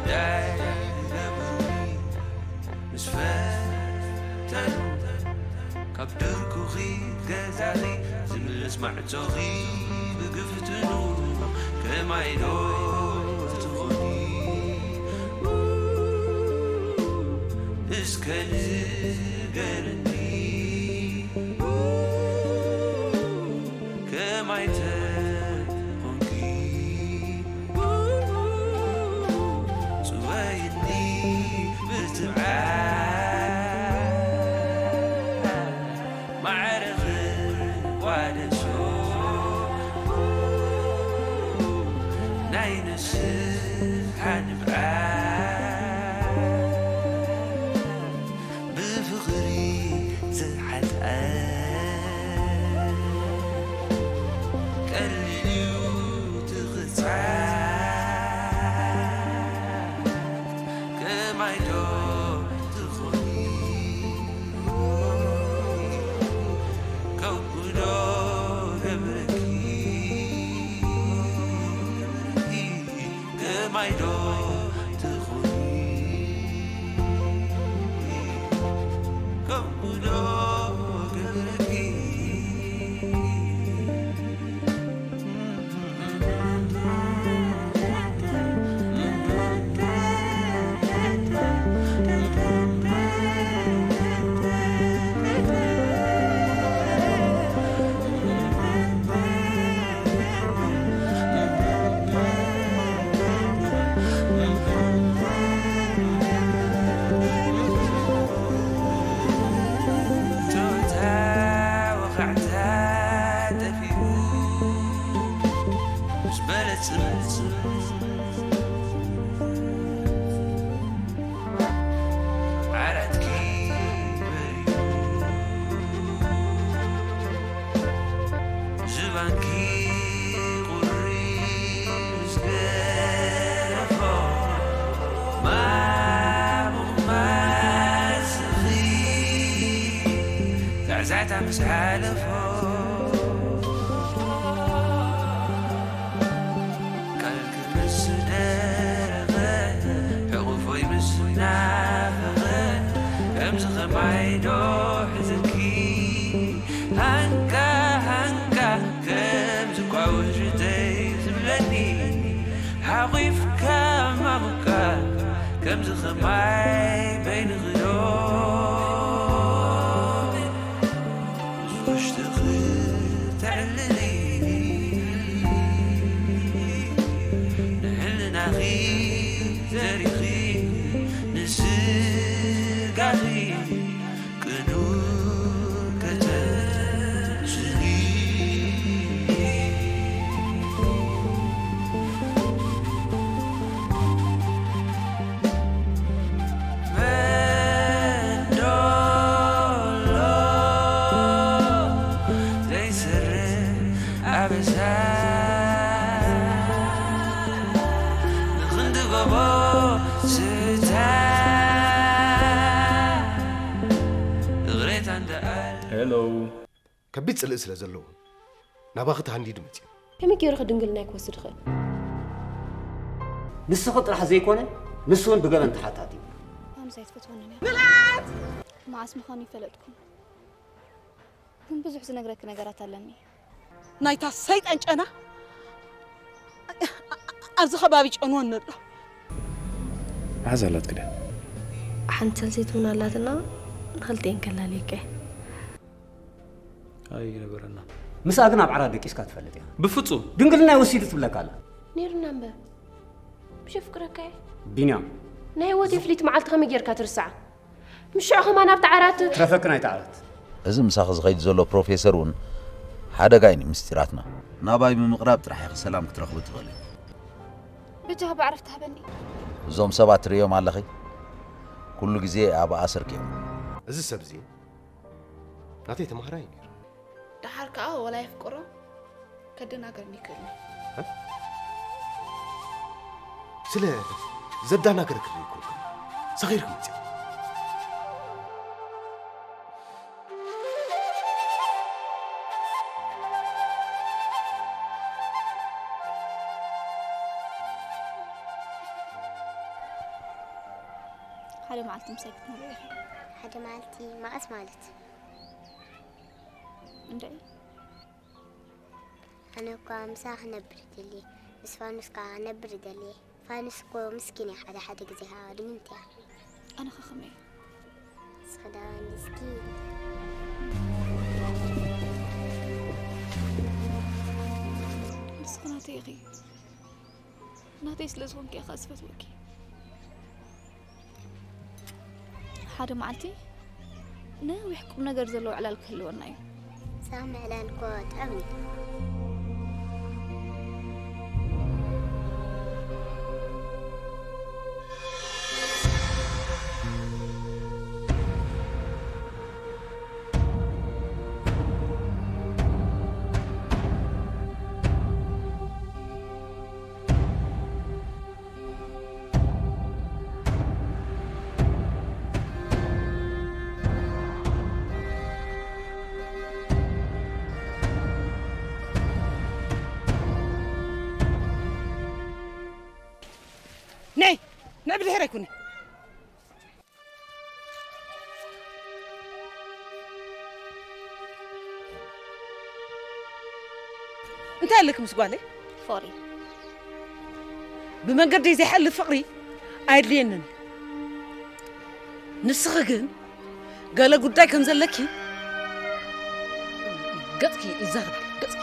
ዳይ ገብሪ ምስ ፈተኑ ካብ ድርኩኺ ገዛኺ ዝምልስ ማዕጾኺ ብግፍትኑ ከማይ ዶ ትኾኒ እስከ ንገርኒ ከማይ ተኾንኪ ጽወይኒ ብትብዓት ማዕረ ክቋደሶ ናይ ንስሓ ንብዓት ብፍቕሪ ዝሓልኣ ቀሊል እዩ ትኽጻዕ ከማይ ዶ ትኾኒ ከምኡ ዶ ገብረኪ ከማይ ዶ ትኾኒ ከምኡ ዶ ገብረኪ ቶታ ወኻዕታ ጠፊኡ ምስ በለ ጽምጽም ዓራትኪ በሪሁ ዝባንኪ ቁሪ ምስ ገደፎ ማሙቕ ማስኺ ዛዕዛዕታ ምስ ሓለፎ ካልኪ ምስ ደረቐ ሕቑፎይ ምስ ናፈቐ ከምዚ ኸማይ ዶ ሕዝኪ ሃንካ ሃንካ ከምዚ ኳ ውሽተይ ዝብለኒ ሓቑፍካ ማሙካ ከምዚ ኸማይ በይንኺ ዶ ውሽጥኺ ተዕልሊ ንሕልናኺ ዘሪኺ ንስጋኺ ቅኑዕ ከተስሊ ሄሎ። ከቢድ ጽልኢ ስለ ዘለዎ ናባኺ ተሃንዲዱ መጺኡ። ከመይ ገይሩ ከ ድንግልናይ ክወስድ ይኽእል? ንስኺ ጥራሕ ዘይኮነ፣ ንሱ እውን ብገበን ተሓታቲ እዩ። ኣነስ ኣይትፈትወንን እያ። ምልኣት! መዓስ ምዃኑ ይፈለጥኩ። ግን ብዙሕ ዝነግረኪ ነገራት ኣለኒ። ናይታ ሰይጣን ጨና ኣብዚ ከባቢ ጨንወኒ ኣሎ። መሓዛ ኣላትኪ ድያ? ሓንቲ ሰልሰይቲ እውን ኣላትና፣ ንኽልቲኤን ከላልየካ እየ። ኣይነበረና። ምስኣ ግን ኣብ ዓራት ደቂስካ ትፈልጥ ኢኻ? ብፍጹም። ድንግልናይ ወሲዱ ትብለካ ኣላ። ነይሩና እምበር። ብሸፍቅረካ እየ። ቢንያም። ናይ ህይወተይ ፍልይቲ መዓልቲ ከመይ ጌርካ ትርስዓ? ምሽ ከማን ኣብቲ ዓራት ትረፈክን ኣይትዓረት። እዚ ምሳኺ ዝኸይድ ዘሎ ፕሮፌሰር እውን ሓደጋ እዩ ንምስጢራትና። ናባይ ብምቕራብ ጥራሕ ኢኺ ሰላም ክትረኽቢ ትኽእሊ። በጃኻ ብዕረፍቲ ሃበኒ። እዞም ሰባት ትርእዮም ኣለኺ? ኩሉ ግዜ ኣብ ኣሰርኪ እዮም። እዚ ሰብ እዚ ናተይ ተማሃራይ እዩ ነይሩ። ደሓር ከኣ ወላ የፍቅሮ ከደናግረኒ ይኽእል እዩ። ስለ ዘዳናገረክኒ እኮ ሰኺርኪ መጺኺ። ሓደ መዓልቲ ምሳይ ክትነብሪ ኢኺ። ሓደ መዓልቲ መዓስ ማለት? እንድዒ። ኣነ እኳ ምሳኻ ክነብር ይደልየ፣ ምስ ፋኑስ ከኣ ክነብር ይደልየ። ፋኑስ እኮ ምስኪን እያ፣ ሓደ ሓደ ግዜ ከኣ ድምምቲ እያ። ኣነ ኸ ከመይ እየ? ንስኺ ደኣ ምስኪን። ንስኺ ናተይ ኢኺ። ናተይ ስለ ዝኾንኪ እየ ከኣ ዝፈትወኪ። ሓደ መዓልቲ ነዊሕ ቁም ነገር ዘለዎ ዕላል ክህልወና እዩ። ሳሚ ዕላል እኮ ጥዑም እዩ። ነይ፣ ነይ ብድሕረይ ኩኒ። እንታይ ኣለኪ ምስ ጓለይ? ፍቕሪ። ብመንገዲ ዘይሓልፍ ፍቕሪ ኣየድልየንን። ንስኺ ግን ገለ ጉዳይ ከም ዘለኪ ገጽኪ ይዛረብ፣ ገጽኪ።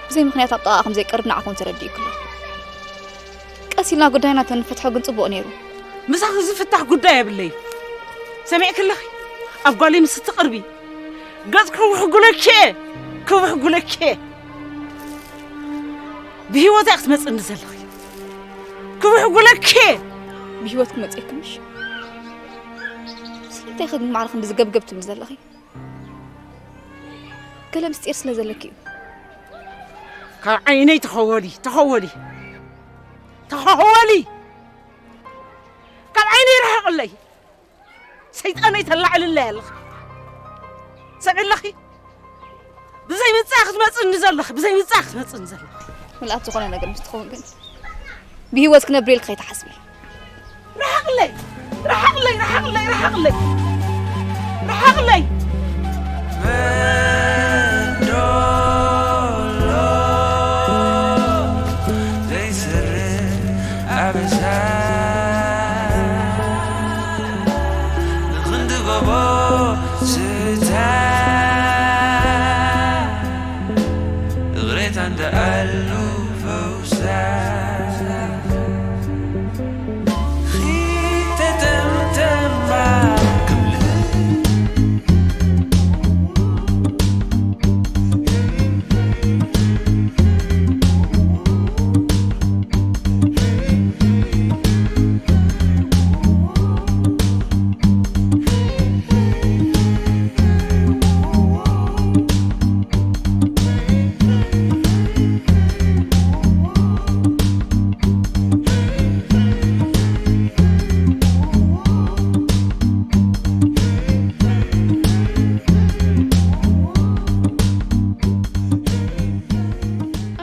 ብዘይ ምኽንያት ኣብ ጥቓኣ ከም ዘይቀርብ ንዓኹም ተረዲኡኪ ኣሎ። ቀስ ኢልና ጉዳይና ተንፈትሖ ግን ጽቡቕ ነይሩ። ምሳኺ ዝፍታሕ ጉዳይ የብለይ። ሰሚዕኪ ኣለኺ? ኣብ ጓለይ ምስ እትቕርቢ ገጽ ክውሕጉለኪ እየ፣ ክውሕጉለኪ እየ። ብህይወት እያ ክትመጽእኒ ዘለኺ። ክውሕጉለኪ እየ። ብህይወት ክመጽእኪ ምሽ? ስለምንታይ ኢኺ ግን ማዕረ ክንዲ ዝገብገብ ትብሊ ዘለኺ? ገለ ምስጢር ስለ ዘለኪ እዩ። ካብ ዓይነይ ተኸወሊ፣ ተኸወሊ፣ ተኸወሊ! ካብ ዓይነይ ርሕቕለይ! ሰይጣነይ ተላዕልለይ ኣለኺ። ሰምዒ ኣለኺ? ብዘይ ምንጻ ክትመጽእኒ ዘለኺ፣ ብዘይ ምንጻ ክትመጽእኒ ዘለኺ። ምልኣት ዝኾነ ነገር ምስ ትኸውን ግን ብህይወት ክነብር ኢልኪ ከይትሓስቢ። ርሓቕለይ! ርሓቕለይ! ርሓቕለይ! ርሓቕለይ! ርሓቕለይ! ዘይስርሕ ኣበሳ ንኽንዲ ጎቦ ስታ እግሬታ እንደ ኣሉ ፈውሳ ኺተተምተማ ክብል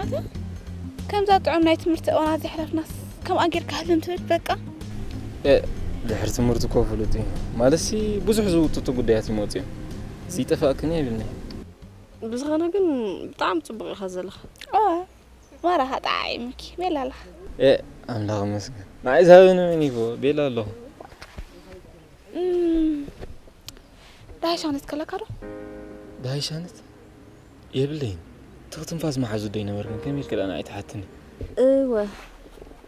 ኣታ፣ ከምዛ ጥዑም ናይ ትምህርቲ እዋናት ዘሕለፍናስ ከምኣ ጌርካ ህልም ትብል በቃ? እ፣ ድሕሪ ትምህርቲ እኮ ፍሉጥ እዩ። ማለትሲ ብዙሕ ዝውጥጡ ጉዳያት ይመፁ እዮም። ዝይጠፋእክን የብልኒ። ብዝኾነ ግን ብጣዕሚ ጽቡቕ ኢኻ ዘለኻ። እወ፣ ማራኻ ጠዓዒሙኪ። ቤላ ኣለኻ? እ፣ ኣምላኽ ይመስገን። ንዓይ ዝሃበኒ መን እዩ? ቤላ ኣለኹ። እም፣ ደሃይ ሻነት ከለካ ዶ? ደሃይ ሻነት? የብለይን። ትኽ ትንፋስ መሓዙ ዶ ይነበርክን? ከመይ ኢልክ ደኣ ንዓይ ትሓትኒ? እወ፣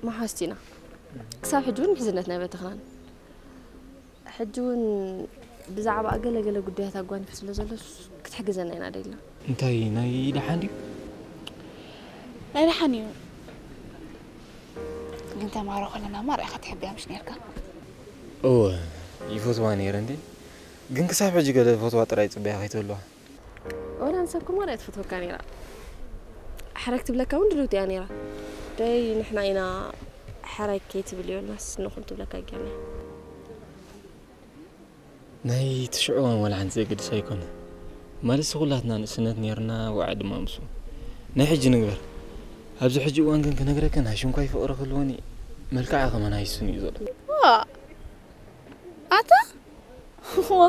መሓዝቲ ኢና። ክሳብ ሕጂ እውን ምሕዝነት ናይ በተኽናን። ሕጂ እውን ብዛዕባ ገለ ገለ ጉዳያት ኣጓኒፉ ስለ ዘሎ ክትሕግዘና ኢና ደሊና። እንታይ ናይ ደሓን ድዩ? ናይ ደሓን እዩ። ግን ተምሃሮ ከለና እማ ርኢኻ ትሕብያ ምሽ ነርካ? እወ፣ ይፈትዋ ነይረ እንዴ። ግን ክሳብ ሕጂ ገለ ፈትዋ ጥራይ ጽበያ ከይትህልዋ። ወላ ንሳ እኮ ማራ እያ ትፈትወካ ነይራ። ሕራይ ክትብለካ እውን ድልውቲ እያ ነይራ። ደይ ንሕና ኢና ሕራይ ከይትብል ኢልናስ ንኹን ትብለካ ጌርና። ናይ እቲ ሽዑ እዋን ዋላ ሓንቲ ዘገድስ ኣይኮነ። ማለትሲ ኩላትና ንእስነት ነይርና፣ ወዓ ድማ ምስኡ። ናይ ሕጂ ንግበር። ኣብዚ ሕጂ እዋን ግን ክነግረክን ሃሽም እኳ ይፍቕሪ ክህልወኒ፣ መልክዓ ከማን ሃይሱን እዩ ዘሎ። ዋእ! ኣታ ዋ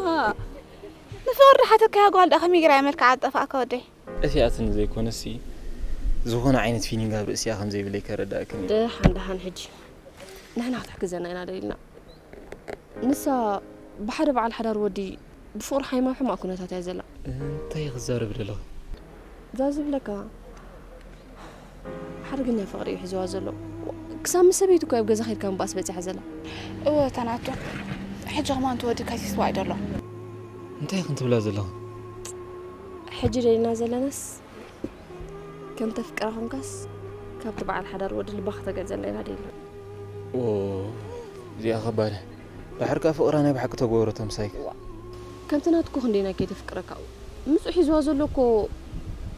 ንፍቕሪ ሓተካያ ጓል ደኣ ከመይ ገይራ እያ መልክዓ ዝጠፋእካ ወደይ? ጠፊኣትኒ ዘይኮነሲ ዝኾነ ዓይነት ፊሊንግ ኣብ ርእሲኣ ከም ዘይብለይ ከረዳእክን እዩ። ደሓን ደሓን ሕጂ ንሕና ክትሕግዘና ኢና ደሊልና። ንሳ ብሓደ በዓል ሓዳር ወዲ ብፍቕሪ ሓይማ ሕማቕ ኩነታት እያ ዘላ። እንታይ ክዛረብ ደለኹ? እዛ ዝብለካ ሓደገኛ ፍቕሪ እዩ ሒዝዋ ዘሎ። ክሳብ ምስ ሰበይቱ እኮ ኣብ ገዛ ኸይድካ ምባስ በጺሓ ዘላ። እወ ተናቱ ሕጂ ከማን ተወዲ ከሲስዋ እዩ ዘሎ። እንታይ ኢኽን ትብላ ዘለኹ? ሕጂ ደሊና ዘለናስ ከም ተፍቅራ ኾንካስ ካብቲ በዓል ሓዳር ወዲ ልባ ከተገዘልና ኢና ደሊና። ኦ እዚኣ ከባድ። ድሓር ከኣ ፍቕራ ናይ ብሓቂ ተገበረቶ ምሳይ። ከምቲ ናትኩ ክንደይና ከይተፍቅረካ ምስኡ ሒዝዋ ዘሎ እኮ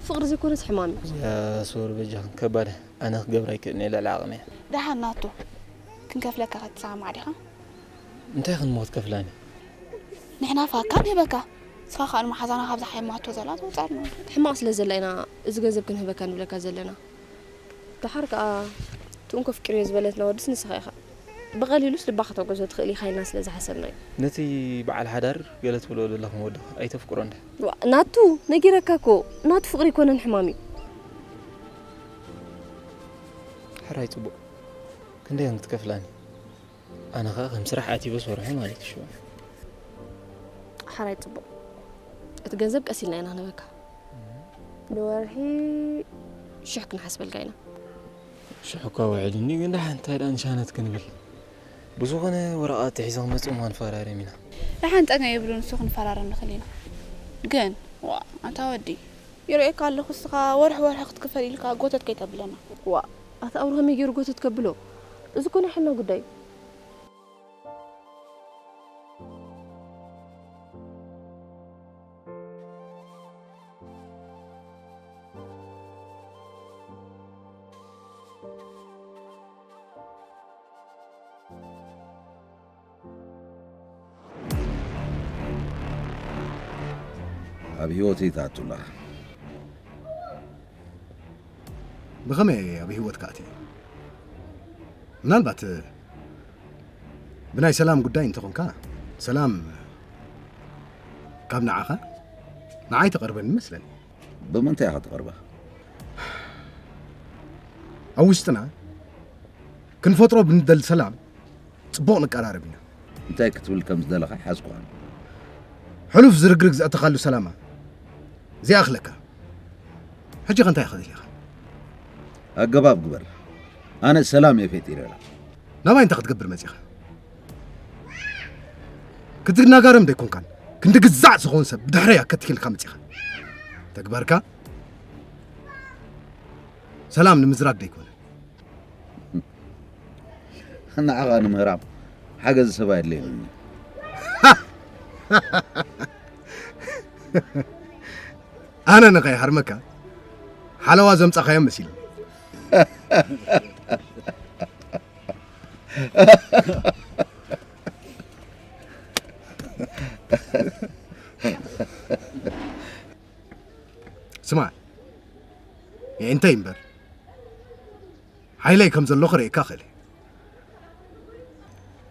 ፍቕሪ ዘይኮነስ ሕማም እዩ። እዚኣ ሶሪ በጃኽን ከባድ። ኣነ ክገብራ ኣይክእልን እየ ልዕሊ ዓቕመይ። ደሓን ናቱ ክንከፍለካ ክትሰማማዕ ዲኻ? እንታይ ክንሞ ክትከፍላኒ? ንሕና ፋካ ንህበካ። ንስኻ ከኣ ንመሓዛና ካብዛ ሓይማቶ ዘላ ተውጻልና። ሕማቕ ስለ ዘላ ኢና እዚ ገንዘብ ክንህበካ ንብለካ ዘለና። ደሓር ከኣ ትእንኮ ፍቂርዮ ዝበለትና ወድስ ንስኻ ኢኻ። ብቐሊሉስ ልባ ከተውግዞ ትኽእል ኢኻ ኢልና ስለ ዝሓሰብና እዩ። ነቲ በዓል ሓዳር ገለ ትብሎ ዘለኹም ወድኻ ኣይተፍቅሮ እንደ? ዋ፣ ናቱ ነጊረካ እኮ ናቱ ፍቕሪ ኣይኮነን ሕማም እዩ። ሕራይ ጽቡቕ። ክንደይ እዮም ክትከፍላኒ? ኣነ ኸኣ ከም ስራሕ ኣቲበ ሰርሖ ማለት እዩ ሽዑ። ሓራይ ጽቡቕ። እቲ ገንዘብ ቀስ ኢልና ኢና ክንህበካ። ንወርሒ ሽሕ ክንሓስበልካ ኢና። ሽሕ እኳ ውዕል እኒ ግን ደሓን እንታይ ደኣ ንሻነት ክንብል። ብዝኾነ ወረቓቕቲ ሒዘ ክመጽእ እሞ ክንፈራረም ኢና። ደሓን ጸገም የብሉን ንሱ ክንፈራረም ንኽእል ኢና። ግን ዋ ኣንታ ወዲ ይርእየካ ኣለኹ እስኻ ወርሒ ወርሒ ክትክፈል ኢልካ ጎተት ከይተብለና። ዋ ኣታ ኣውር ከመይ ገይሩ ጎተት ከብሎ? እዚ እኮ ናይ ሕልና ጉዳይ እዩ። ኣብ ህይወተይ ትኣቱ ኣለኻ። ብኸመይ ኣብ ህይወትካ ኣትየ? ምናልባት ብናይ ሰላም ጉዳይ እንተኾንካ፣ ሰላም ካብ ንዓኻ ንዓይ ትቐርበኒ ይመስለኒ። ብምንታይ ኢኻ ትቐርባ? ኣብ ውሽጥና ክንፈጥሮ ብንደሊ ሰላም ጽቡቕ ንቀራረብ ኢና። እንታይ ክትብል ከም ዝደለኻ ኣይሓዝኩኻን። ሕሉፍ ዝርግርግ ዘእተኻሉ ሰላማ እዚኣ እኽለካ። ሕጂ ኸ እንታይ ኢኻ ደሊኻ? ኣገባብ ግበር። ኣነ ሰላም እየ ፈጢረላ። ናባይ እንታይ ክትገብር መጺኻ? ክትናጋረም ዶ ኣይኮንካን? ክንዲ ግዛዕ ዝኸውን ሰብ ብድሕረይ ኣከትኪልካ መጺኻ። ተግባርካ ሰላም ንምዝራግ ዶ ኣይኮነን? ንዓኻ ንምህራም ሓገዝ ሰብ ኣየድለየንን እዩ። ኣነ ንኸይሃርመካ ሓለዋ ዘምጻኻዮም መሲሉ። ስማዕ፣ የእንተይ እምበር ሓይለይ ከም ዘሎ ክርእየካ እኽእል እየ።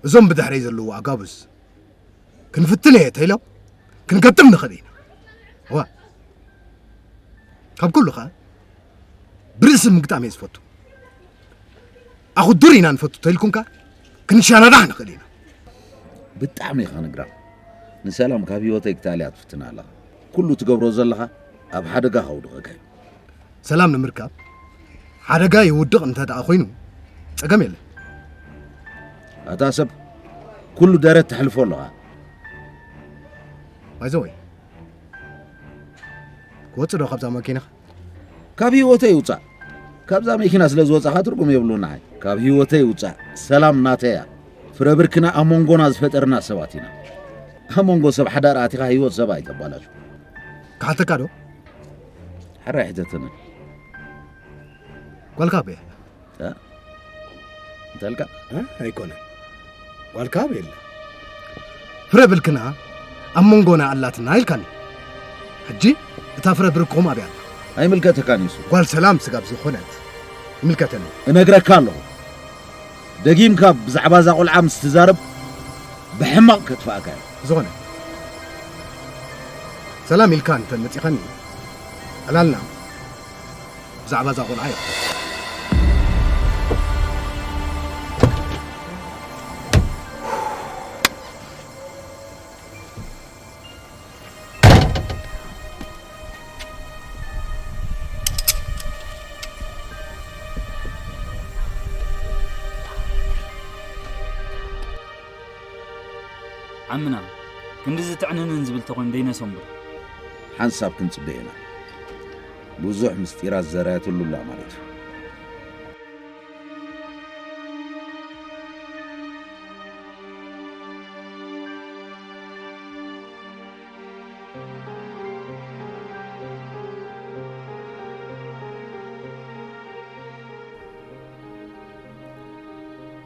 እዞም ብድሕረይ ዘለዉ ኣጋብዝ ክንፍትን እየ ተኢሎም ክንገጥም ንኽእል ኢና። እዋ፣ ካብ ኩሉ ኸኣ ብርእሲ ምግጣም እየ ዝፈቱ። ኣኹ ዱር ኢና ንፈቱ ተኢልኩምካ ክንሻናዳሕ ንኽእል ኢና። ብጣዕሚ ኢኻ ነግራም። ንሰላም ካብ ህይወተይ ክታልያ ትፍትን ኣለኻ። ኩሉ ትገብሮ ዘለኻ ኣብ ሓደጋ ከውድቐካ እዩ። ሰላም ንምርካብ ሓደጋ ይውድቕ እንተ ደኣ ኮይኑ ጸገም የለን። ኣታ ሰብ ኩሉ ደረት ተሕልፎ ኣለኻ። ባይዘወይ ክወጽእ ዶ ካብዛ መኪናኻ? ካብ ህይወተይ ውጻእ። ካብዛ መኪና ስለ ዝወጻኻ ትርጉም የብሉን ንዓይ። ካብ ህይወተይ ውጻእ። ሰላም ናተይ እያ። ፍረ ብርክና ኣብ መንጎና ዝፈጠርና ሰባት ኢና። ኣብ መንጎ ሰብ ሓዳር ኣቲኻ ህይወት ሰብ ኣይተባላሹ። ክሓተካ ዶ? ሕራይ ሕተተኒ። ጓልካ ኣበይ ኣላ? እ? እንታይ ኢልካ? እ? ኣይኮነን። ጓልካ ኣበይ ኣላ? ፍረ ብርክና ኣብ መንጎና ኣላትና ኢልካኒ። ሕጂ እታ ፍረ ብርክኹም ኣበይ ኣላ? ኣይምልከተካን እዩ እሱ። ጓል ሰላም ስጋብ ዝኾነት ይምልከተኒ። እነግረካ ኣለኹ። ደጊምካ ብዛዕባ እዛ ቆልዓ ምስ ትዛረብ ብሕማቕ ከጥፍኣካ እየ። ዝኾነ ሰላም ኢልካ እንተ መጺኻኒ ዕላልና ብዛዕባ እዛ ቆልዓ እዩ። ዓምና ክንድዚ ጥዕንንን ዝብል ተኾይኑ ደይነሰንብር። ሓንሳብ ክንጽበ ኢና። ብዙሕ ምስጢራት ዘራየትሉ ኣላ ማለት እዩ።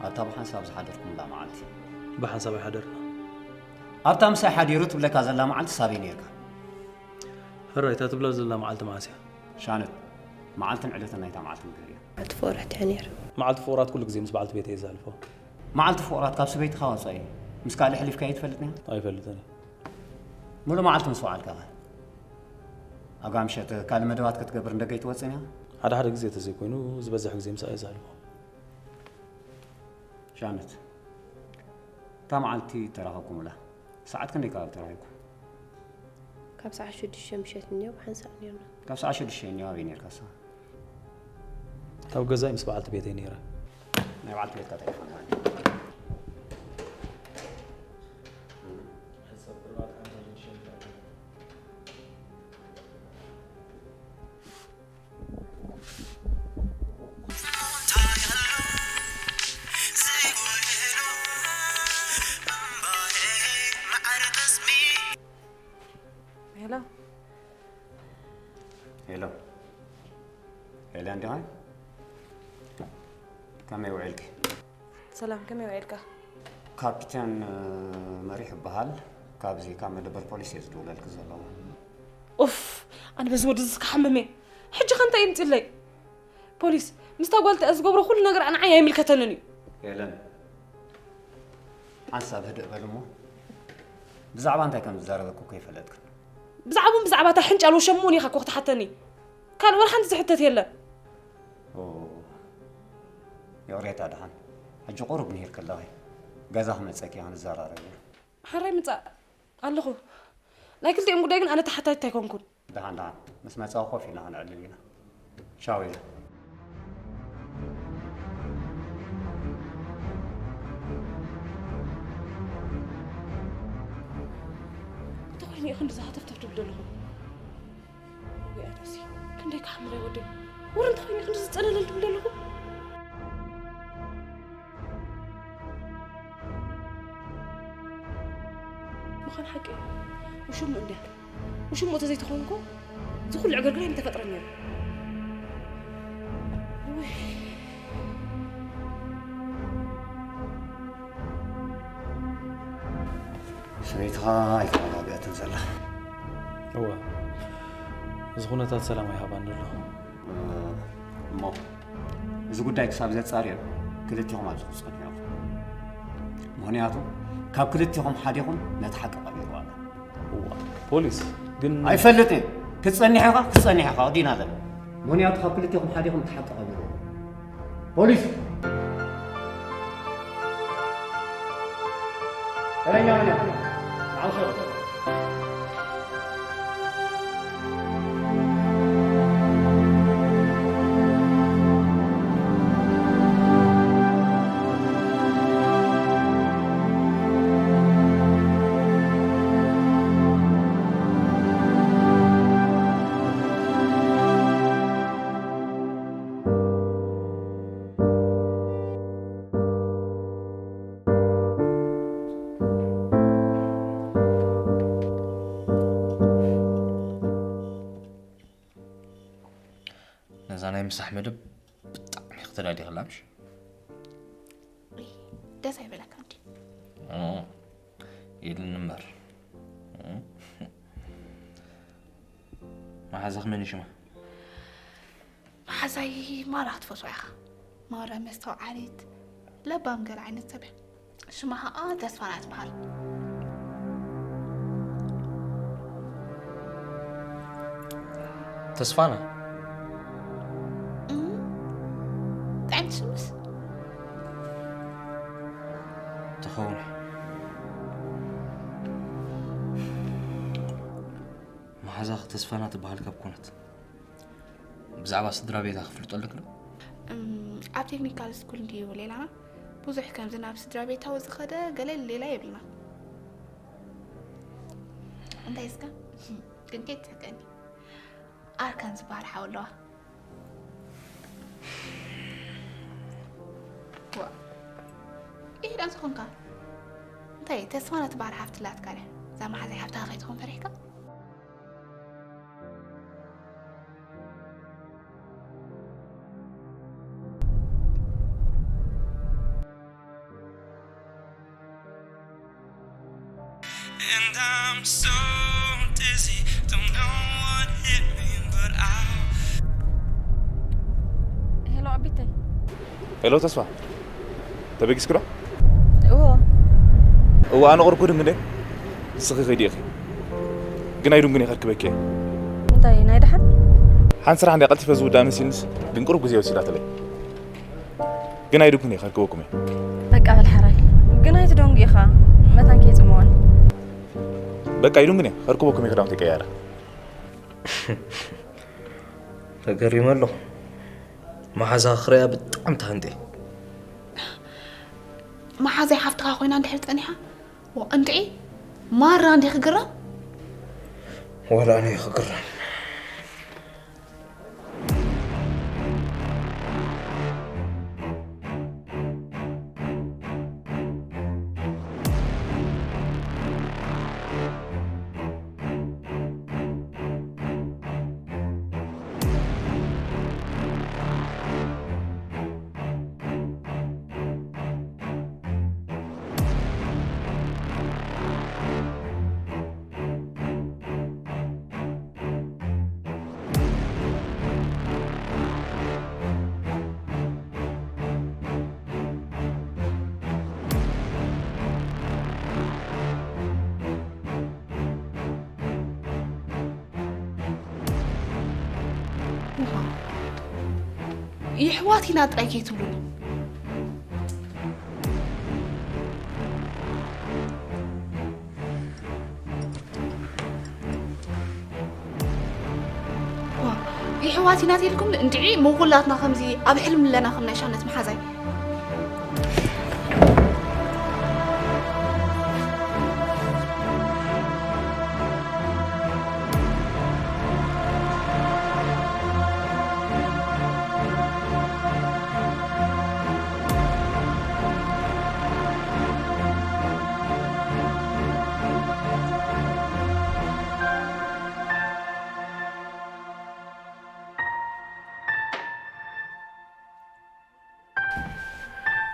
ኣታ ብሓንሳብ ዝሓደርኩምላ መዓልቲ ብሓንሳብ ኣይሓደርና። ኣብታ ምሳይ ሓዲሩ ትብለካ ዘላ መዓልቲ ሳበይ ነርካ? ሕራይ እታ ትብላ ዘላ መዓልቲ መዓስ እያ? ሻነት መዓልትን ዕለትን ናይታ መዓልቲ ንገርያ። መዓልቲ ፍቑራት እየ ነይሩ። መዓልቲ ፍቑራት ኩሉ ግዜ ምስ በዓልቲ ቤተይ እየ ዘሕልፎ። መዓልቲ ፍቑራት ካብ ሰበይትኻ ወፃኢ ምስ ካልእ ኣሕሊፍካ ኣይትፈልጥን ኢኻ? ኣይፈልጥን እየ። ሙሉእ መዓልቲ ምስ ወዓልካ ኸ? ኣጋ ምሸት ካልእ መደባት ክትገብር ንደገ ኣይትወፅእን ኢኻ? ሓደ ሓደ ግዜ ተዘይኮይኑ ዝበዝሕ ግዜ ምሳኣ እየ ዘሕልፎ። ሻነት እታ መዓልቲ ተራኸብኩምላ ሰዓት ክንደይ ከባቢ ተራኺብኩም? ካብ ሰዓት ሽዱሽተ ምሸት እኒኦ ብሓንሳእ ነርና። ካብ ሰዓት ሽዱሽተ እኒኦ ኣበይ ነርካ ንስኻ? ኣብ ገዛይ ምስ በዓልቲ ቤተይ ነይረ። ናይ በዓልቲ ቤትካ ቴሌፎን ሃኒ። ሄሎ ሄሎ ሄለን ዲኻ? ከመይ ውዒልኪ? ሰላም ከመይ ውዒልካ? ካፒቴን መሪሕ እበሃል። ካብዚ ካብ መደበር ፖሊስ እየ ዝድውለልኪ ዘለኹ። ኡፍ ኣነ በዚ ወዲ እዚ ክሓምም እየ። ሕጂ ከ እንታይ ይምፅለይ? ፖሊስ ምስታ ጓል እቲኣ ዝገብሮ ኩሉ ነገር ንዓይ ኣይምልከተንን እዩ። ሄለን ሓንሳብ ህድእ በሊ እሞ ብዛዕባ እንታይ ከም ዝዛረበኪ እኮ ኣይፈለጥክን። ብዛዕባኡን ብዛዕባ እታ ሕንጫል ወሸምኡን ኢኻ እኮ ክትሓተኒ። ካልእ ወላ ሓንቲ ዝሕተት የለን። ይቕሬታ ደሓን ሕጂ ቁሩብ ምሂር ከለኺ ገዛ ክመፀኪ ክንዘራረብ ኢና። ሕራይ ምፃእ ኣለኹ። ናይ ክልቲኦም ጉዳይ ግን ኣነ ተሓታቲት ኣይኮንኩን። ደሓን ደሓን ምስ መፃኹ ኮፍ ኢልና ከነዕልል ኢና። ቻው ኢለ። እንተኾይኑ ኢኹ ክንዲ ዝሃተፍተፍ ትብል ዘለኹ? ወይ ኣነሲ ክንደይ ክሓምቕ እየ ወደይ። ወረ እንተኾይኑ ኢኹ ክንዲ ዝፀለለል ትብል ዘለኹ? ምዃን ሓቂ እዩ። ውሽሙ እንድያ። ውሽሙ ተዘይተኾንኮ እዚ ኩሉ ዕግርግር ኣይምተፈጥረ ነይሩ። ውይ። ሰበይትኻ ኣይተረጋግአትን ዘላ። እወ፣ እዚ ኩነታት ሰላም ኣይሃባን ዘሎ። እሞ እዚ ጉዳይ ክሳብ ዘጻርዮ ክልቲኹም ኣብዚ ክትጸንሑ ኢኹም። ምኽንያቱ ካብ ክልቲኹም ሓዲኹም ነቲ ሓቂ ቀቢርዎ ኣሎ። እዋ፣ ፖሊስ ግን ኣይፈልጥን። ክትጸንሕ ኢኻ፣ ክትጸንሕ ኢኻ፣ ወዲና ኣለና። ምኽንያቱ ካብ ክልቲኹም ሓዲኹም እቲ ሓቂ ቀቢርዎ። ፖሊስ! ተረኛ መን ኢኻ? ንዓው ሸው። ነዛ ናይ ምሳሕ መደብ ብጣዕሚ ክትደልየላ ምሽ? እይ፣ ደስ ኣይበለካ እንዲ? ኦ፣ ኢሉኒ እምበር። መሓዛኽ መን እዩ ሽማ? መሓዛይ ማራ ክትፈትዋ ኢኻ። ማራ መስተውዓሊት፣ ለባም ገለ ዓይነት ሰብ እያ። ሽማ ኸኣ ተስፋና ትበሃል። ተስፋና? እም፣ ጥዕምቲ ሽምስ? ትኸውን። መሓዛኺ ተስፋና ትበሃል ካብ ኮነት፣ ብዛዕባ ስድራ ቤታ ክፍልጦ ኣለኪ ዶ? እም፣ ኣብ ቴክኒካል ስኩል እንድዩ ሌላና። ብዙሕ ከምዚ ናብ ስድራ ቤታዊ ዝኸደ ገለ ሌላ የብልና። እንታይ እስከ? ግን ከይትስሕቀኒ። ኣርካን ዝበሃል ሓው ኣለዋ። ዋ። ይሄዳ ዝኾንካ? እንታይ ተስፋና ትበሃል ሓፍቲ ኣላትካ ድያ? እዛ መሓዛይ ሓፍትኻ ከይትኾን ፈሪሕካ? And I'm so dizzy, don't know what hit me, but I ሄሎ ኣቢተይ። ሄሎ ተስፋ፣ ተበጊስኪ ዶ? እዎ። እዎ፣ ኣነ ቁርብ ክድንግደ። ንስኺ ከይዲ ኢኺ። ግን ኣይድንጉን እየ ከርክበኪ እየ። እንታይ፣ ናይ ደሓን? ሓንቲ ስራሕ እንድያ ቀልጢፈ ዝውዳእ መሲልንስ፣ ግን ቁሩብ ግዜ ወሲዳትለይ። ግን ኣይድንጉን እየ ከርክበኩም እየ። በቃ በል ሓራይ። ግን ኣይትደንጉ ኢኻ፣ መታን ከይጽምወኒ። በቃ ኣይድንጉን እየ ከርክበኩም እየ ክዳውንተይ ቀያረ። ተገሪመ ኣለኹ። መሓዛ ክኽርያ ብጣዕሚ ተሃንጠ። መሓዛይ ሓፍትኻ ኮይና እንድሕር ጸኒሓ፣ ዋ፣ እንድዒ ማራ እንዲ ክግረም? ዋላ ኣነ ክግረም። የሕዋት ኢና ጥራይ ከይትብሉኒ። ዋ፣ የሕዋት ኢና ተልኩም እንድዒ፣ ምውላትና ከምዚ ኣብ ሕልም ኣለና ከም ናይ ሻነት መሓዛይ።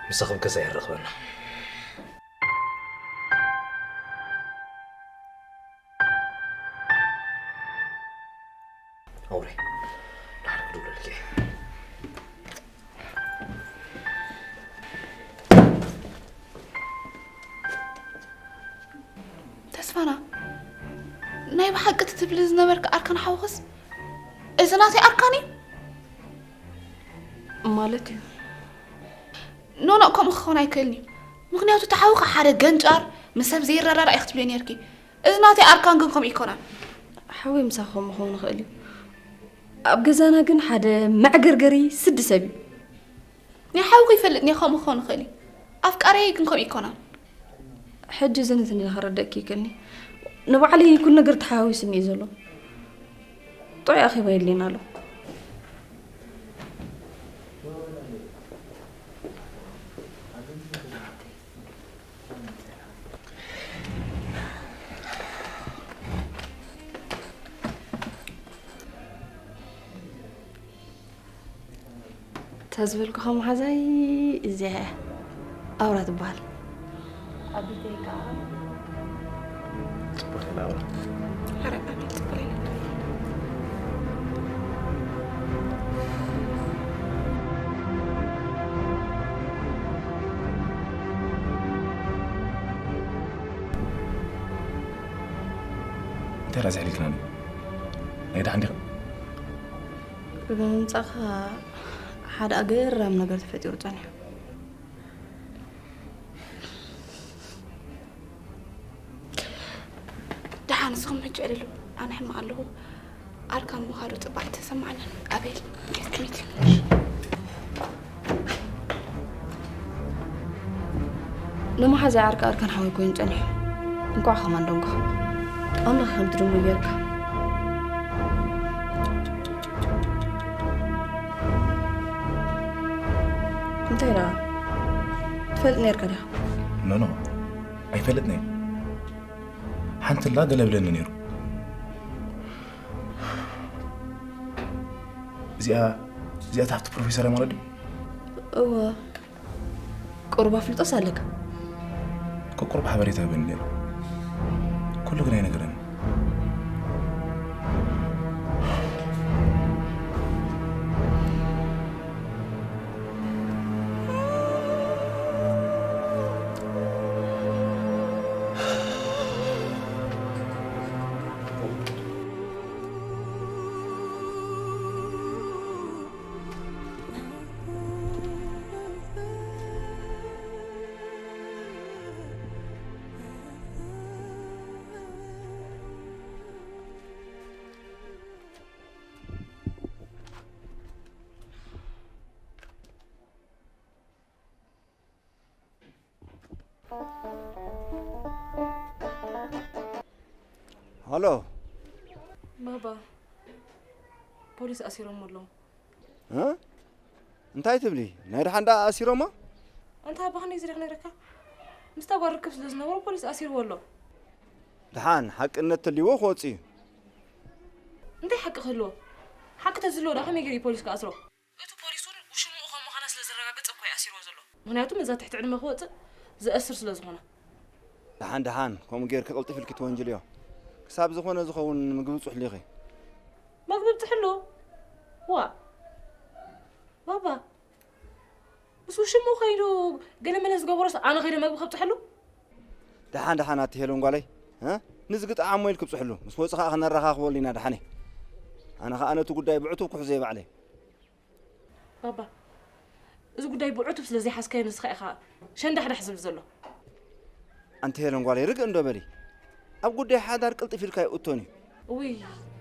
ምሳኺ ኣብ ገዛ የራኽበና። ኣውሬ፣ ድሓር ክድውለልኪ። ተስፋና፣ ናይ ብሓቂ እቲ ትብሊ ዝነበርካ ኣርካን ሓውኽስ፣ እዚ ናተይ ኣርካን እዩ? ማለት እዩ። ኖኖ፣ ከምኡ ክኸውን ኣይክእልን እዩ። ምኽንያቱ እቲ ሓውኻ ሓደ ገንጫር፣ ምስ ሰብ ዘይረዳዳእ እዩ ክትብሊ ነይርኪ። እዚ ናተይ ኣርካን ግን ከምኡ ኣይኮነን። ሓወይ ምሳኺ ከምኡ ክኸውን ይኽእል እዩ። ኣብ ገዛና ግን ሓደ መዕገርገሪ ስዲ ሰብ እዩ። ናይ ሓውኺ ይፈልጥ እየ፣ ከምኡ ክኸውን ይኽእል እዩ። ኣፍቃሪየይ ግን ከምኡ ኣይኮነን። ሕጂ እዚ ነቲ ንላ ከረደእኪ ይክእልኒ። ንባዕለይ ኩሉ ነገር ተሓዋዊስኒ እዩ ዘሎ። ጥዑይ ኣኼባ የድልየና ኣሎ። እታ ዝበልኩኻ መሓዛይ እዚኣ እያ። ኣውራ ትበሃል። ኣቢተይ ከዓ ጽቡቕ ኢላ ኣውራ። ኧረ ኣቤት ጽቡቕ ኢላ። እንታይ ደኣ ዘሕሊልክናኒ? ናይ ደሓን ዲኻ? ብምምጻእኻ ሓደ ኣገራሚ ነገር ተፈጢሩ ጸኒሑ። ደሓን ንስኹም ሕጂ ዕልሉ፣ ኣነ ሕማቕ ኣለኹ። ኣርካን ምዃኑ ጽባሕ ተሰማዕንን። ኣቤል፣ ጌት ሚት። ንመሓዛ ዓርካ ኣርካን ሓወይ ኮይኑ ጸኒሑ። እንኳዕ ከማን ደንጎ። ኣምላኽ ከምቲ ድሙ ጌርካ። እንታይ ደኣ? ትፈልጥ ነርካ ዲኻ? ኖ፣ ኖ። ኣይፈልጥን እየ። ሓንቲ ላ ገለ ብለኒ ነይሩ። እዚኣ፣ እዚኣ ታሕቲ ፕሮፌሰር እያ ማለት ድዩ? እወ። ቁሩብ ኣፍልጦስ ኣለካ? ቁሩብ ሓበሬታ ይህበኒ ነይሩ። ኩሉ ግን ኣይነገረኒ። ሃሎ። ባባ፣ ፖሊስ ኣሲሮም ኣለዉ። እ? እንታይ ትብሊ? ናይ ደሓን ደኣ ኣሲሮማ? ኣንታ ኣባኻ ነዚ ዲኻ ነይረካ? ምስታ ጓል ርክብ ስለ ዝነበሮ ፖሊስ ኣሲርዎ ኣሎ። ደሓን ሓቅነት ተልይዎ ክወጽእ እዩ። እንታይ ሓቂ ክህልዎ? ሓቂ ተዝህልዎ ደኣ ከመይ ገይሩ እዩ ፖሊስ ክኣስሮ? እቲ ፖሊስ እውን ውሽምኡ ከም ምዃና ስለ ዘረጋገጸ እኮ እዩ ኣሲርዎ ዘሎ። ምኽንያቱ ነዛ ትሕቲ ዕድመ ክወጽእ ዘእስር ስለ ዝኾነ። ደሓን ደሓን፣ ከምኡ ጌርኪ ቅልጥፍ ኢልኪ ትወንጅልዮ። ክሳብ ዝኾነ ዝኸውን ምግቢ ብጽሕሉ ኢኺ። መግቢ ብጽሕሉ? ዋ! ባባ! ምስ ውሽምኡ ከይዱ ገለ መለ ዝገበሮስ ኣነ ከይደ መግቢ ከብጽሐሉ? ደሓን ደሓን ኣቲ ሄለን ጓለይ፣ እ? ንዝግጥዓሞ ኢልኪ ብጽሕሉ። ምስ ወጽእ ከኣ ክነረኻኽበሉ ኢና ደሓነይ። ኣነ ከኣ ነቲ ጉዳይ ብዕቱብ ክሕዞ እየ ባዕለይ። ባባ፣ እዚ ጉዳይ ብዕቱብ ስለ ዘይሓዝካዮ ንስኻ ኢኻ ሸንዳሕዳሕ ዝብል ዘሎ። ኣንቲ ሄለን ጓለይ ርግእ እንዶ በሊ። ኣብ ጉዳይ ሓዳር ቅልጥፍ ኢልካ ይእቶን እዩ። እውይ፣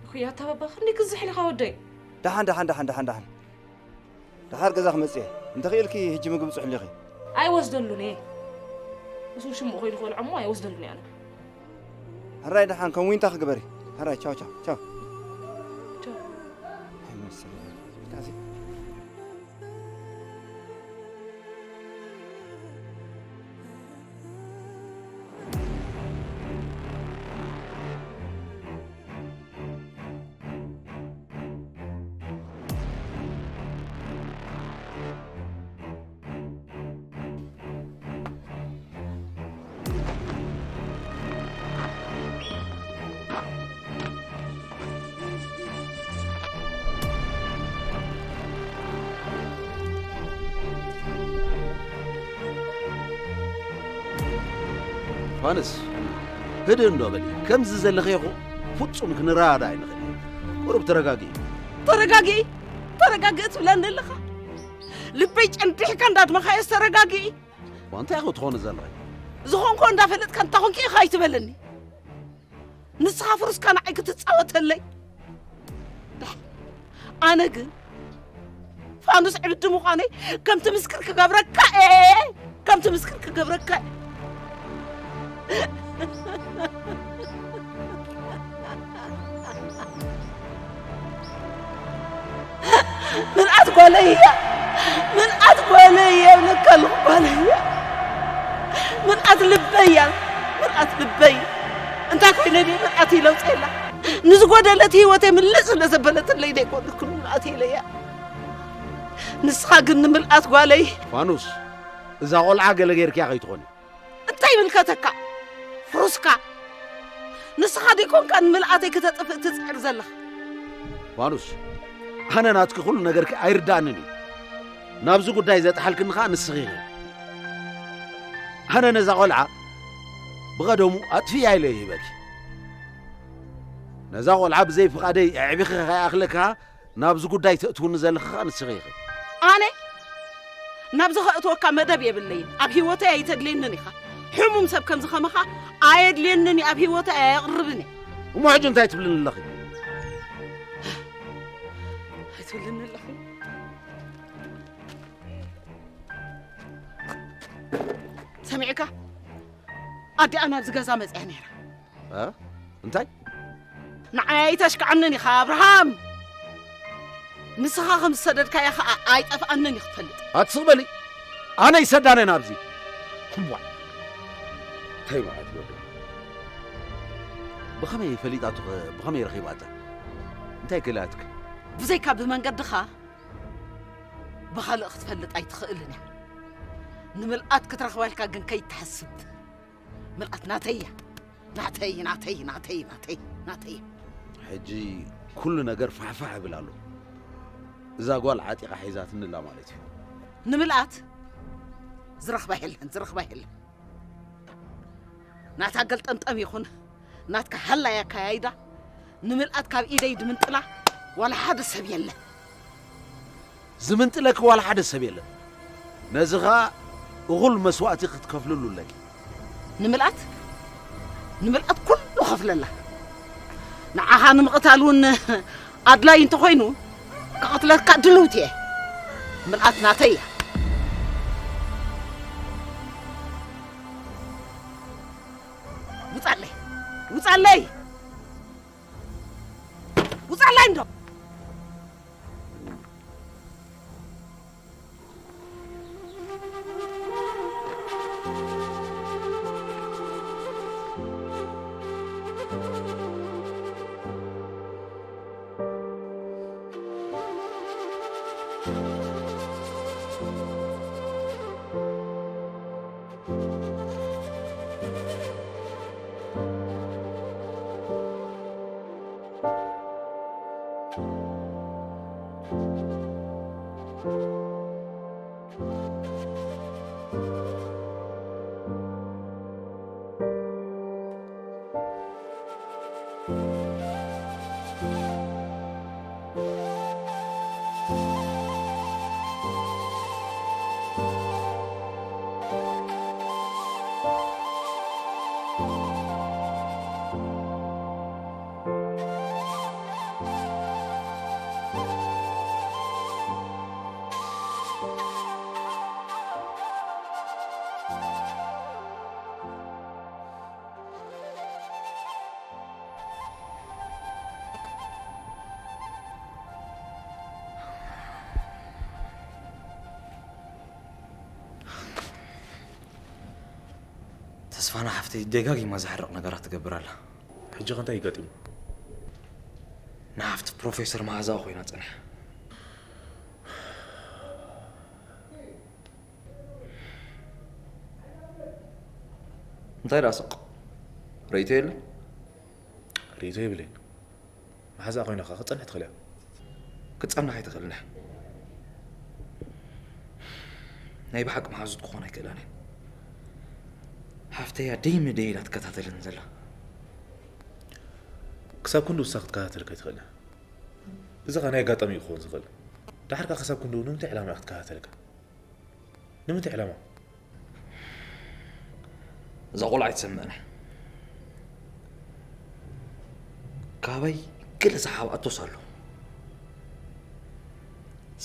እኹይ ኣታ ባባ፣ ክንደይ ክዝሕ ኢልኻ ወደይ። ደሓን፣ ደሓን፣ ደሓን፣ ደሓን፣ ደሓን። ደሓር ገዛ ክመጽእ እየ። እንተኽኢልኪ ሕጂ ምግቢ ጽሕሊኺ። ኣይወስደሉን እየ። ምስ ውሽምኡ ኾይኑ ክበልዖ እሞ ኣይወስደሉን እየ ኣነ። ሕራይ ደሓን ከም ዊንታ ክግበሪ። ሕራይ ቻው ቻው ቻው። ቻው። ኣይመስልን። ካዚ ፋንስ፣ ህድእ እንዶ በሊ። ከምዚ ዘለኺ ኢኹ ፍጹም ክንረዳዳ ኣይንኽእል። ቁሩብ ተረጋጊ። ተረጋጊ፣ ተረጋጊ ትብለኒ ኣለኻ? ልበይ ጨንዲሕካ እንዳድመኻዮስ ተረጋጊ። ዋ፣ እንታይ ኢኹ ትኾኒ ዘለኺ? ዝኾንኮ እንዳፈለጥካ እንታይ ኮንኪ ኢኻ ኣይትበለኒ። ንስኻ ፍሩስካ ንዓይ ክትጻወተለይ። ኣነ ግን ፋኑስ ዕብዲ ምዃነይ ከምቲ ምስክር ክገብረካ እየ። ከምቲ ምስክር ክገብረካ እየ። ምልኣት ጓለይ እያ። ምልኣት ጓለይ እያ እብለካ ኣለኹ ጓለይ እያ። ምልኣት ልበይ እያ። ምልኣት ልበይ። እንታይ ኮይነ ድየ ምልኣት ይለውጠላ? ንዝጎደለት ህይወተይ ምልእ ስለ ዘበለትለይ ደይኮነትኩ ምልኣት ኢለያ። ንስኻ ግን ንምልኣት ጓለይ። ፋኑስ፣ እዛ ቆልዓ ገለ ጌርክያ ከይትኾኒ። እንታይ ይምልከተካ? ፍሩስካ። ንስኻ ደይኮንካ ንምልኣተይ ክተጥፍእ ትጽዕር ዘለኻ። ፋኑስ፣ ኣነ ናትኪ ኩሉ ነገርኪ ኣይርዳእንን እዩ። ናብዚ ጉዳይ ዘጥሓልክኒ ኸኣ ንስኺ ኢኺ። ኣነ ነዛ ቆልዓ ብቐደሙ ኣጥፊእያ ኢለ ይህበኪ። ነዛ ቆልዓ ብዘይ ፍቓደይ ኣዕቢኺ ከይኣኽለካ ናብዚ ጉዳይ ተእትውኒ ዘለኺ ኸኣ ንስኺ ኢኺ። ኣነ ናብዚ ከእትወካ መደብ የብለይን። ኣብ ህይወተይ ኣይተድልየንን ኢኻ። ሕሙም ሰብ ከምዚ ከማኻ ኣየድልየንን እዩ፣ ኣብ ህይወተይ ኣየቕርብን እየ። እሞ ሕጂ እንታይ ትብልኒ ኣለኺ? ኣይትብልኒ ኣለኹ። ሰሚዕካ? ኣዲኣ ናብዚ ገዛ መጽያ ነይራ። እ? እንታይ? ንዓይ ኣይተሽክዓንን ኢኻ ኣብርሃም። ንስኻ ከም ዝሰደድካያ ኸኣ ኣይጠፍኣንን እዩ ክፈልጥ። ኣትስቕ በሊ። ኣነ ይሰዳነ ናብዚ። እዋእ። እንታይ መዓት ወደ? ብኸመይ ፈሊጣቱ ኸ? ብኸመይ ረኺባታ? እንታይ ገላትክ? ብዘይካ ብመንገድኻ ብኻልእ ክትፈልጥ ኣይትኽእልን እያ። ንምልኣት ክትረኽባ ኢልካ ግን ከይትሓስብ። ምልኣት ናተይ እያ። ናተይ፣ ናተይ፣ ናተይ፣ ናተይ፣ ናተይ። ሕጂ ኩሉ ነገር ፋሕፋሕ ይብል ኣሎ። እዛ ጓል ዓጢቓ ሒዛትኒ ኣላ ማለት እዩ። ንምልኣት ዝረኽባ የለን፣ ዝረኽባ የለን። ናታ ገልጠምጠም ይኹን ናትካ ሃላይ ኣካያይዳ ንምልኣት ካብ ኢደይ ድምንጥላ ዋላ ሓደ ሰብ የለን። ዝምንጥለኪ ዋላ ሓደ ሰብ የለን። ነዚ ኸኣ እኹል መስዋእቲ ክትከፍልሉ ኣለኪ። ንምልኣት፣ ንምልኣት ኩሉ ኸፍለላ። ንዓኻ ንምቕታል እውን ኣድላይ እንተኾይኑ፣ ክቐትለካ ድልውቲ እየ። ምልኣት ናተይ እያ። ውጻለይ! ውጻለይ! ውጻለይ እንዶ! ተስፋና ሓፍተይ ደጋጊማ ዘሕርቕ ነገራት ትገብር ኣላ። ሕጂ ኸ እንታይ እዩ ገጢሙ? ንሓፍቲ ፕሮፌሰር መኣዛኣ ኮይና ጸኒሓ። እንታይ ደኣ ስቕ? ርእይቶ የለን? ርእይቶ የብለይን። መሓዛኣ ኮይና ኸ ክትጸንሕ ትኽእል እያ? ክትጸንሕ ኣይትኽእልን እያ። ናይ ብሓቂ መሓዙት ክኾና ኣይክእላን እየን። ሓፍተይ እያ ደይመ ደይ ኢላ ትከታተልን ዘላ። ክሳብ ክንድኡ ንሳ ክትከታተለካ ኣይትኽእልን እያ። እዚ ኸኣ ናይ ኣጋጣሚ እዩ ክኸውን ዝኽእል። ደሓር ከኣ ክሳብ ክንድኡ ንምንታይ ዕላማ እያ ክትከታተለካ? ንምንታይ ዕላማ? እዛ ቆልዓ ኣይትሰምዕን እያ። ካባይ ገለ ዝሓብኣቶስ ኣሎ።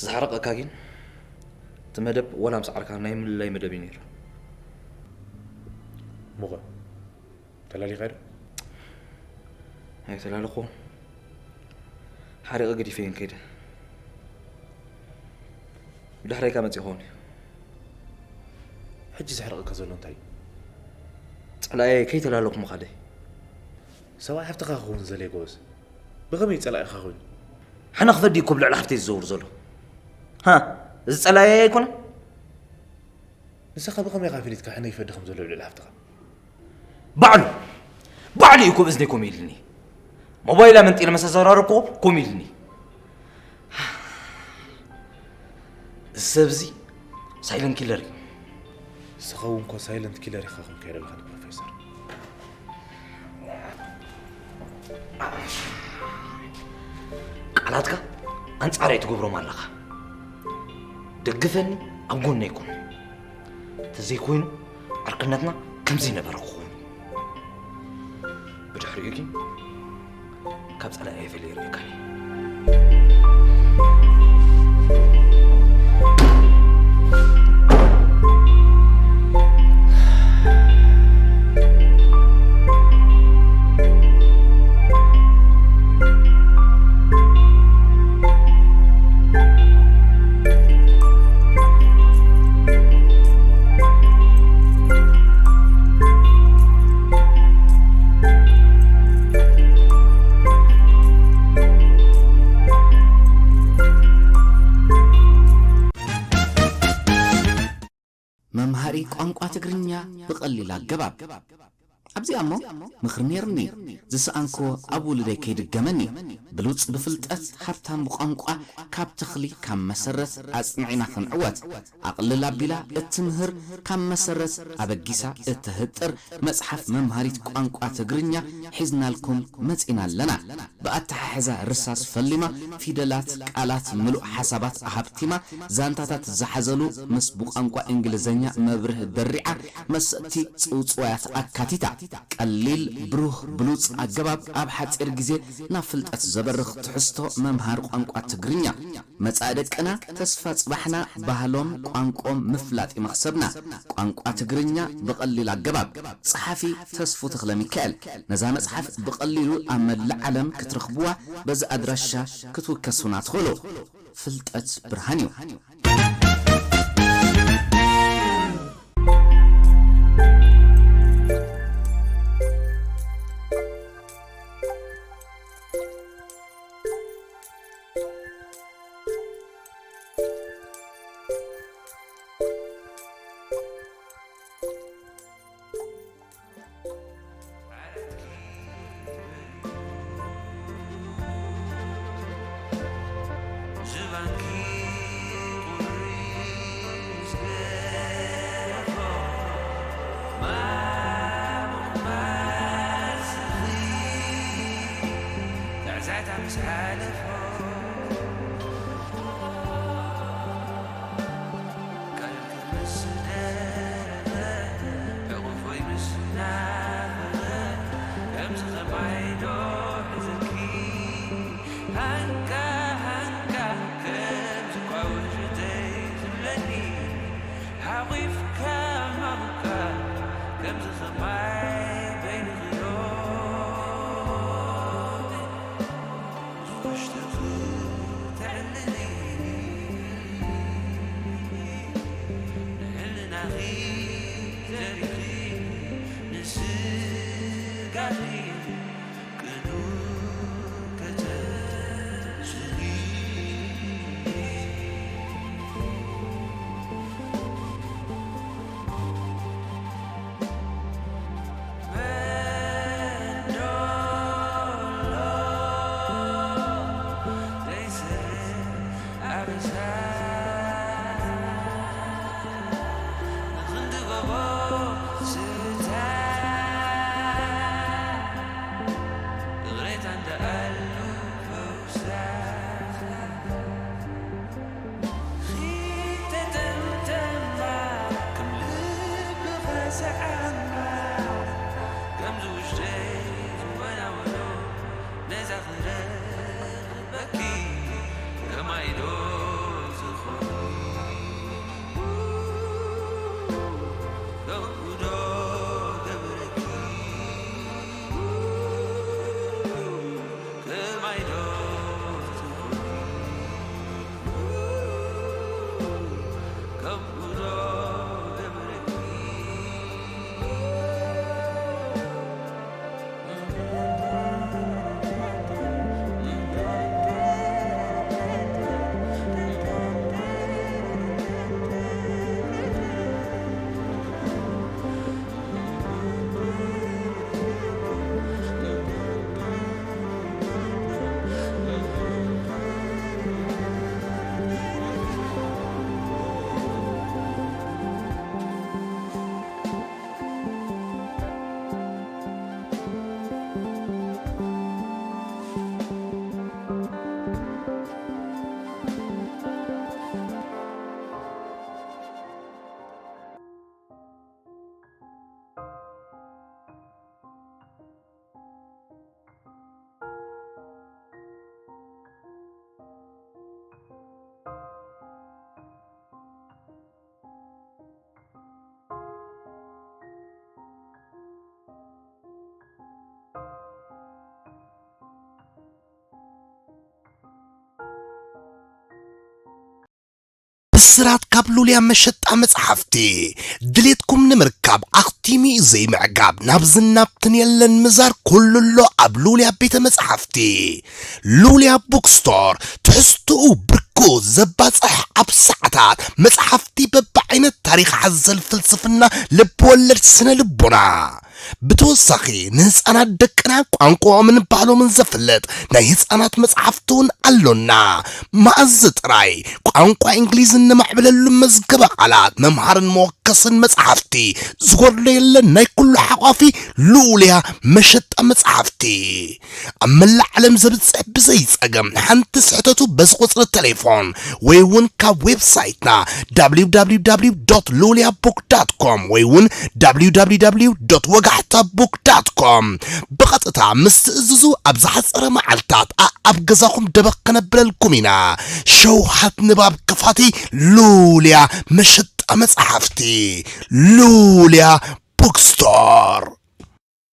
ዘሕረቐካ ግን እቲ መደብ ወላ ምስ ዓርካ ናይ ምልላይ መደብ እዩ ነይሩ። እሞ ኸ ተላሊኻዮ ዶ? ኣይተላለኹዎን። ሓሪቐ ገዲፈየን ከይደ። ብድሕረይ ከኣ መጺኡ ክኸውን እዩ። ሕጂ ዘሕርቐካ ዘሎ እንታይ እዩ? ጸላእየ ከይተላለኹ ምኻደይ። ሰብኣይ ሓፍትኻ ክኸውን ዝደለየ ጎበዝ። ብኸመይ እዩ ጸላኢኻ ኮይኑ? ሕነ ክፈዲ እኮ ኣብ ልዕሊ ሓፍተይ ዝዘውር ዘሎ። ሃ፣ እዚ ጸላእየ ኣይኮነን? ንስኻ ብኸመይ ኢኻ ፈሊጥካ ሕነ ይፈዲ ከም ዘሎ ኣብ ልዕሊ ሓፍትኻ? ባዕሉ፣ ባዕሉ እዩ ኮም እዝነይ ኮም ኢልኒ። ሞባይላ መንጢለ መሰ ዘራረብኩ ኮም ኢልኒ። እዚ ሰብ እዚ ሳይለንት ኪለር እዩ። ንስኻ እውን እኮ ሳይለንት ኪለር ኢኻ ኮንካ ዘለኻ ንፕሮፌሰር። ናትካ ኣንጻረይ ትገብሮም ኣለኻ። ደግፈኒ፣ ኣብ ጎነይ ኩን። ተዘይኮይኑ፣ ዕርክነትና ከምዚ ነበረ ክኸውን። ብድሕሪኡ ግን ካብ ጸላኢ ኣይፈልየ ይርእየካን እየ። መምሃሪ ቋንቋ ትግርኛ ብቐሊል ኣገባብ። ኣብዚኣ እሞ ምኽሪ ነይሩኒ፣ ዝሰኣንክዎ ኣብ ውሉደይ ከይድገመኒ። ብሉጽ ብፍልጠት፣ ሃብታም ብቋንቋ፣ ካብ ተኽሊ ካብ መሰረት ኣጽኒዕና ክንዕወት። ኣቕልል ኣቢላ እትምህር፣ ካብ መሰረት ኣበጊሳ እትህጥር መጽሓፍ መምሃሪት ቋንቋ ትግርኛ ሒዝናልኩም መጺና ኣለና። ብኣተሓሕዛ ርሳስ ፈሊማ፣ ፊደላት፣ ቃላት፣ ምሉእ ሓሳባት ኣሃብቲማ፣ ዛንታታት ዝሓዘሉ ምስ ብቋንቋ እንግሊዝኛ መብርህ ደሪዓ፣ መሰጥቲ ጽውጽዋያት ኣካቲታ። ቀሊል፣ ብሩህ፣ ብሉጽ ኣገባብ ኣብ ሓጺር ግዜ ናብ ፍልጠት ዘበርኽ ትሕዝቶ መምሃር ቋንቋ ትግርኛ። መጻኢ ደቅና ተስፋ ጽባሕና፣ ባህሎም ቋንቆም ምፍላጥ እዩ መኽሰብና። ቋንቋ ትግርኛ ብቐሊል ኣገባብ። ጸሓፊ ተስፉ ተኽለ ሚካኤል። ነዛ መጽሓፍ ብቐሊሉ ኣብ መላእ ዓለም ክትረኽብዋ፣ በዚ ኣድራሻ ክትውከሱና ትኽእሉ። ፍልጠት ብርሃን እዩ። ብስራት ካብ ሉልያ መሸጣ መጽሓፍቲ። ድሌትኩም ንምርካብ ኣኽቲሙ እዩ ዘይምዕጋብ። ናብዝን ናብትን የለን ምዛር፣ ኩሉ ኣሎ ኣብ ሉልያ ቤተ መጽሓፍቲ። ሉልያ ቡክስቶር፣ ትሕዝትኡ ብርኩ ዘባጽሕ፣ ኣብ ሰዓታት መጽሓፍቲ በብዓይነት፣ ታሪኽ ሓዘል፣ ፍልስፍና፣ ልብወለድ፣ ስነ ልቦና። ብተወሳኺ ንህፃናት ደቅና ቋንቋኦምን ባህሎምን ዘፍልጥ ናይ ህፃናት መጽሓፍቲ እውን ኣሎና። መኣዝ ጥራይ ቋንቋ እንግሊዝ እነማዕብለሉ መዝገበ ቃላት፣ መምሃርን መወከስን መጽሓፍቲ፣ ዝጎድሎ የለን። ናይ ኩሉ ሓቋፊ ሉልያ መሸጣ መጽሓፍቲ። ኣብ መላእ ዓለም ዘብጽሕ ብዘይ ጸገም፣ ሓንቲ ስሕተቱ በዚ ቁጽሪ ቴሌፎን ወይ እውን ካብ ዌብሳይትና www.luliabook.com ወይ እውን www.ወጋሕታbook.com ብቐጥታ ምስ ትእዝዙ፣ ኣብ ዝሓጸረ መዓልታት ኣኣብ ገዛኹም ደበኽ ከነብለልኩም ኢና። ሸውሃት ንባብ ክፋቲ ሉልያ መሸጣ መጽሓፍቲ። ሉልያ ቡክስቶር።